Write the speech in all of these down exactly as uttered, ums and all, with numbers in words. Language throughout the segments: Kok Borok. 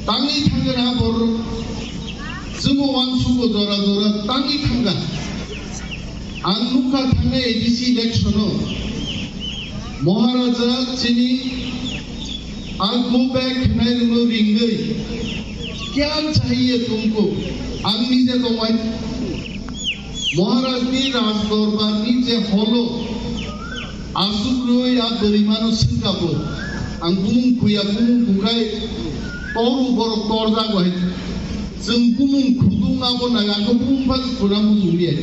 Tangwi thangkha na borok. Chwngbo uansugo jora jora tangwi thangkha. Ang nukha thangnai A D C election-o Maharaja chini ang go back khnai rwngno ringwi kya chahiye tumko ang nije tongbai. Maharajni Raj Dorbarni je holo aswk rwi a bwrwimano swngkha bo. Ang bumung khuya bumung khukhai toru borok torjak bai. Chwng bumung khudung abo nang ang khe bumung phak khuna muchung liya.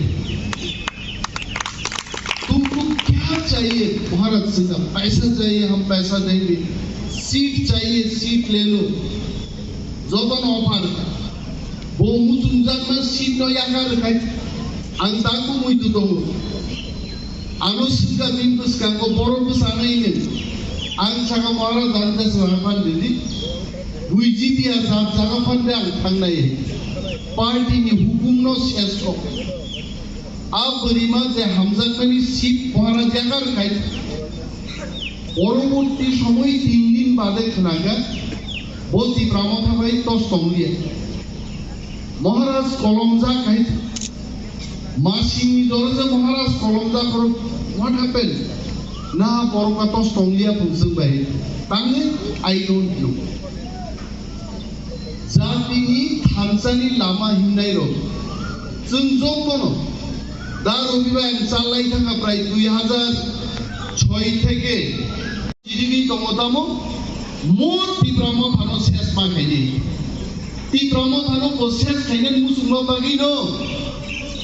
तुमको क्या चाहिए? महाराज सिंह का पैसा चाहिए, हम पैसा देंगे। सीट चाहिए, सीट ले लो। Jotono offer. Bo muchungjakma seat no yakar khai. Ang tangbo muitu tongo. Ano swngkha bini bwskango borok bwsanaini. Ang saka Maharaj ani kaisa rapan didi. Buiji dia jat jaga phande ang thangnai. Party ni hukum no ses kok. A bwrwima je hamjakmani seat Maharaj yakar khai. Poroborti somoi tin din bade khnaga, bo Tipra Motha bai tos tongliya. Maharaj kolomjak hai, masingni jora je Maharaj kolomjak, oro what happened? Na borok ka tos tongliya phungswk bai. Tangwi I don't know. Jatini thansani lama himnai rok. Chwng jotono da Robi bai ang chalai thangkha prai dui hazar choi theke. G D P tongo tamo mo Tipra Mothano ses ma khaini. Tipra Mothano bo ses khainani muchungma bagwino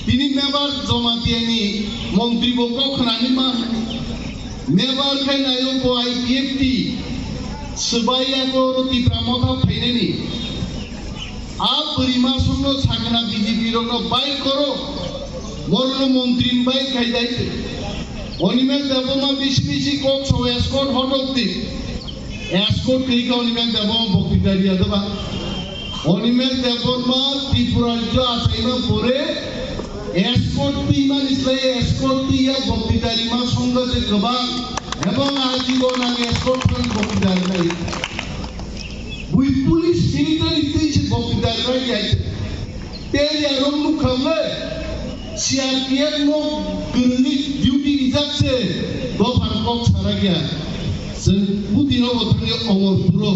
tini member Jamatia ni montri bo kok khnani ma. Member khai nayo bo I P F T swbai ya ko oro Tipra Motha phainani. A bwrwi masongno sakna B J P rokno bai koro, morono montri bai khai dai. Animesh Debbarma bisi bisi kok so escort hotok di. Escort kri ka Animesh Debbarma bokti dari ada ba. Animesh Debbarma Tripura rajyo asaima pore escort twi mani slai escort twi ya bokti dari ma songga je kwbang ebong ajibon ang escort thang bokti dari nai. Bui police sini tani twi se bokti dari nai ya. Tel ya rong nuk kham le C R P F no kwrwngni duty rijak se dophar kok sarak ya. Chwng butino bo thangwi Omorpuro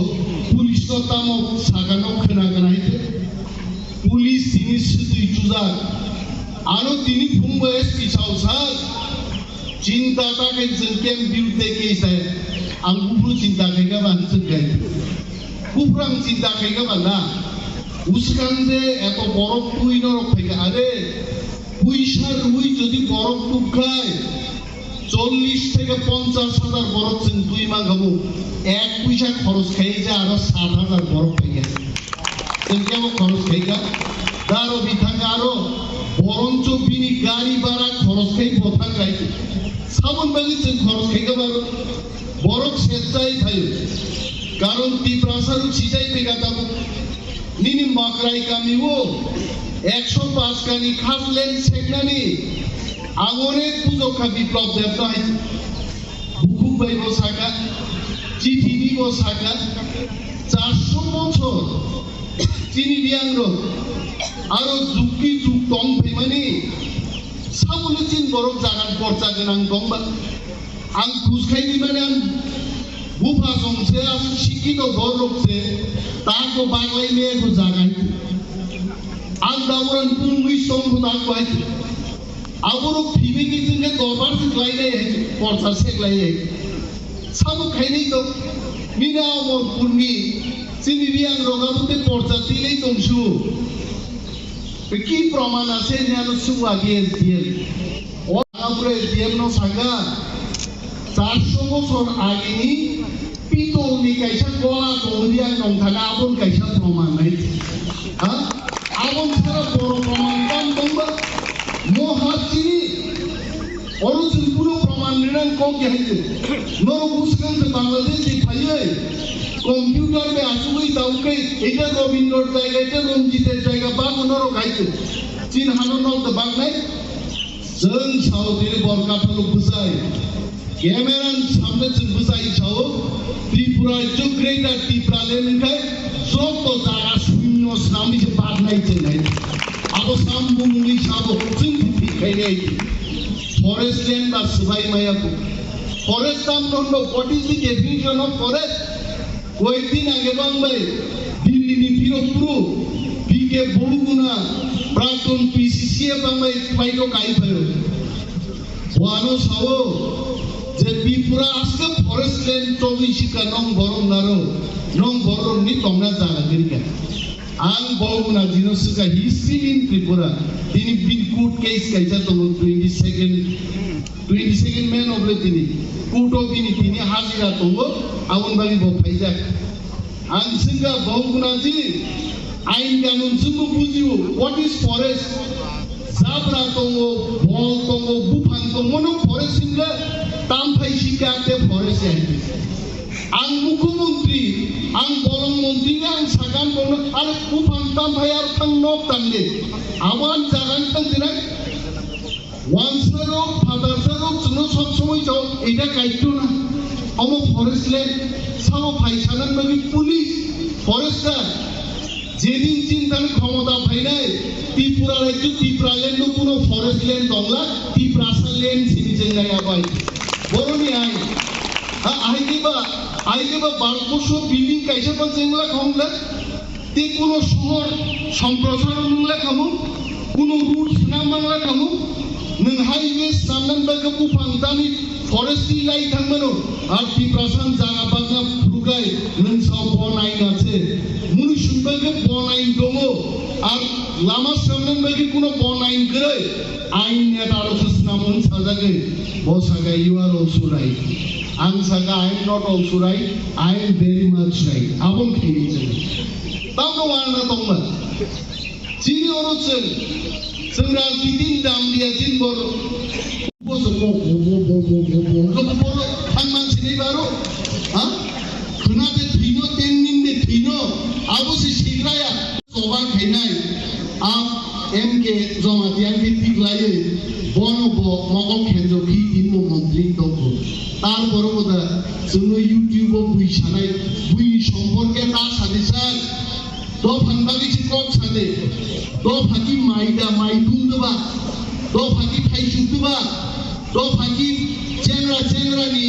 police no tamo sakano khwna gwnai khe. Police tini swtwi chujak. Ano tini phungbo S P sao sak. Chinta ta khe chwng camp biruddhe case hai. Ang buphuru chinta khaikha ba hwnchwk khe. Buphuru ang chinta khaikha ba na. Bwskang je eto borok twi norok phaikha are. Puisa rwi jodi borok tukkhai. Chollish theke ponchash hajar borok chwng twi mankha bo. Ek puisa khoros khai je aro sat hajar borok phaikha. Chwng kebo khoros khaikha. Daro bithangkha aro boroncho bini gari bara khoros khai bo thangkhai. Sabon bagwi chwng khoros khaikha baro. Borok sejai phaio. Karon Tiprasa rok sijai phaikha tabuk. Nini Makrai kami o ekso pash kani khaslen seknani agore pujokha Biplab Debno hai bukhuk bai bo saka, chithi ni bo saka, charso bochor chini biyang rok aro jukti juk tong phaimani saboni chin borok jagan porcha gwnang tongba. Ang kuskhaini mane ang bupha song se, ang sikito borok se, tako baglai me ko jagai. Ang damoran pungwi song ko tak bai. Aborok phibi ki jingke dorbar se klai nai hai, porsa se klai nai. Sabo khainai to, mina Omorpurni, chini biyang rok abo te porsa tilai tongsu. Ki proman ase nyano suwa di S D M. O Agure S D M no saka, charso bosor agini pitol ni kaisa gola tongri ang nongthana abon kaisa proman nai. Ha? Abon sara boro proman tam tongba. Mo hachini. Oro chwng puno proman rinang kok ya hai. Norok bwswkang se Bangladesh ni phaiwi computer bai achugwi tawkhe, eta Robindro jaiga, eta Ranjit jaiga, bang norok hai. Chin hano nok de bang nai. Chwng sao tini bor kathalo bwsai. Camera ni samne chwng bwsai sao. Tripura rajyo Greater Tipraland wngkhai joto Abo sam bumungni sabo chwng thik khainai. Forest land ba swbai maya bo. Forest tam no no, what is the definition of forest? Koyekdin age bangbai Delhi ni phirok phuru P K Boruguna, Praton P C C A bangbai phaito kai phaio. Boano sao je Tripura aske forest land togwi sika nong borok naro, nong borok ni tongna jaga giri ka. Ang Boruguna jino swkha history in Tripura. Tini bini court case kaisa tongo twenty second, twenty second May no ble tini. Court o bini tini hajira tongo, aboni bagwi bo phaijak. Ang swkha Boruguna ji, ain kanun chwngno bujio, what is forest? Jabra tongo, bol tongo, buphang tongo, no forest hinle tam phai sika te forest ya. Ang mukhyamantri, ang bolong mantri ang sakan bono, are buphang tam phai ar thang nok tangde. Abo ang jagan thang dinai. Wansarok, phatarsa rok chwngno sob somoi chao, eta kaitto na. Omo forest land, sao phai sanan bagwi police, forester. Jedin chintan khomota phainai, Tripura rajyo, Tripura land no kuno forest land tongla, Tiprasa land sini chengnai abai. Boroni ai. Ha, ai diba, ai diba balkosho building kaisa pa chengla khongla. Tei kuno sohor somprosar wng le kamo, kuno road swnam mang le kamo, nwng highway swnamnani bagwi buphang tani forest ni lai thang mano, ar Tiprasa ni jaga bagna phrugai nwng sao bo naina se, muni sung bagwi bo nain tongo, ar lama swnamnani bagwi kuno bo nain kwrwi, ain neta rok se swnam wng sajagwi, bo saga you are also right. Ang saga I am not also right, I am very much right. Abong khaini chwng. Tamno wana tongma. Chini oro chwng. Chwng rajniti ni dam dia chin bor. Bo so bo bo bo bo bo bo bo. Lo bo lo thang man sini baro. Ha? Khuna de thino ten nin de thino. Abo se sigraya. Choba khainai. A M K Jamatia khe tiklaiwi bono bo mokol khenjo khi tinbo montri tongkho. Tarpore bo da chwngno YouTube o bui sanai, buini somporke ta sadi sar. Dophani bagwi se kok sade. Dopha ki mai da mai dul deba. Dopha ki thai chuk deba. Dopha ki chengra chengra ni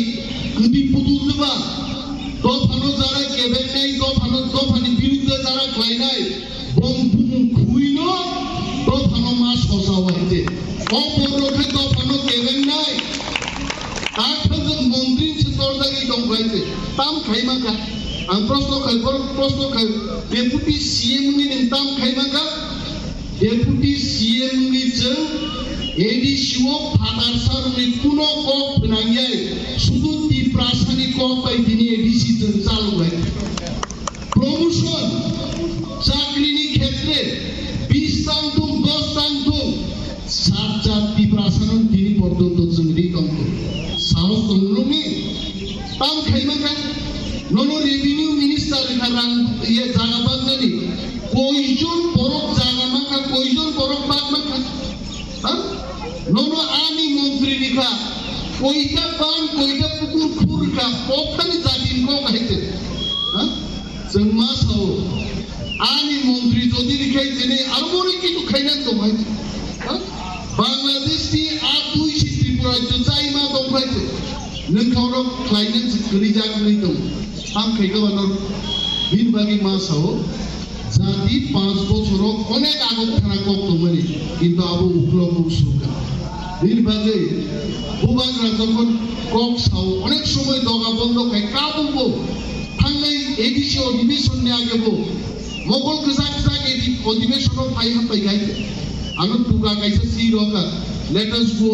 kwtwi putul deba. Dophano jara kebengnai, dophano, dophani birudde jara khlainai. Bong bumung khuino dophano ma sosa waite. O borok khe dophano kebengnai. Akhajak montri se tordagi tongkhaite. Tam khaimaka. Ang proshno khai, bor-, proshno khai. Deputy C M ni nwng tam khaimaka. Deputy C M ni chwng A D C o phatar sarni kuno kok phnangyai. Sudu Tiprasani kok bai tini A D C chwng chalwai. Promotion, chakrini khetre, bis tang thung, dos tang thung, sat jat Tiprasano tini porjonto chwng ri tongkho. Sahos tong nungni, tam khaima kha, nono revenue minister ni kha rang, ye jaga baknani, koijon borok jaga mankha, koijon borok bak mankha. Ha? Nono ani montri ni kha, koita ban, koita pukur khur kha, koktani jati ni kok hai te. Ha? Chwng ma sao, ani montri jodi rikhai jene aro bori kitu khaina tong hai. Ha? Bangladesh ni a twi si Tripura to chai ma tong hai. Nwng khorok khlaina kwrwi jak wngwi tong. Ham khai ka banor bin bagi ma sao. Jati panch bochoro onek ago khana kok tongmani, kintu abo uklok uk suka. Bin bagi bubagra jokhon kok sao, onek somoi doga bondo khai kabung bo. Thangnai A D C odhibeshon ni age bo mokol kwchak kwchak edi-, odhibeshon o phai hambai khai. Ano tuga kaisa si roka, let us go.